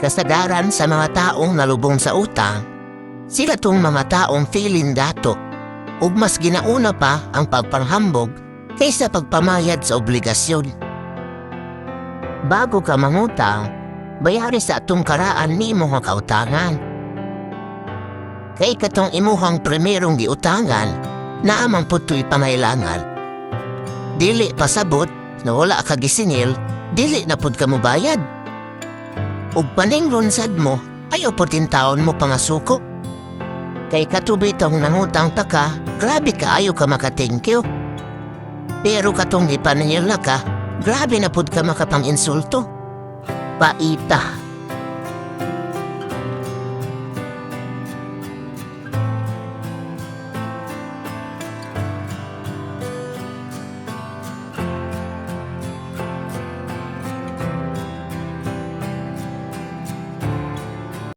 Kasagaran sa mga taong nalubong sa utang, sila tong mga taong feeling dato ug mas ginauna pa ang pagpanghambog kaysa pagpamayad sa obligasyon. Bago ka mangutang, bayari sa atong karaan nimo nga kautangan. Kay katong imuhang primerong giutangan, naa man pud to'y pangailangan. Dili pasabot na wala ka gisingil, dili na pud ka mobayad. Ug paningron sad mo, ayaw pud taon mo pangasuko. Kay kato bitong nangutang pa ka, grabe kaayo ka maka-thank you. Pero katong ipaningil na ka, grabe na pud ka makapang-insulto. Paita.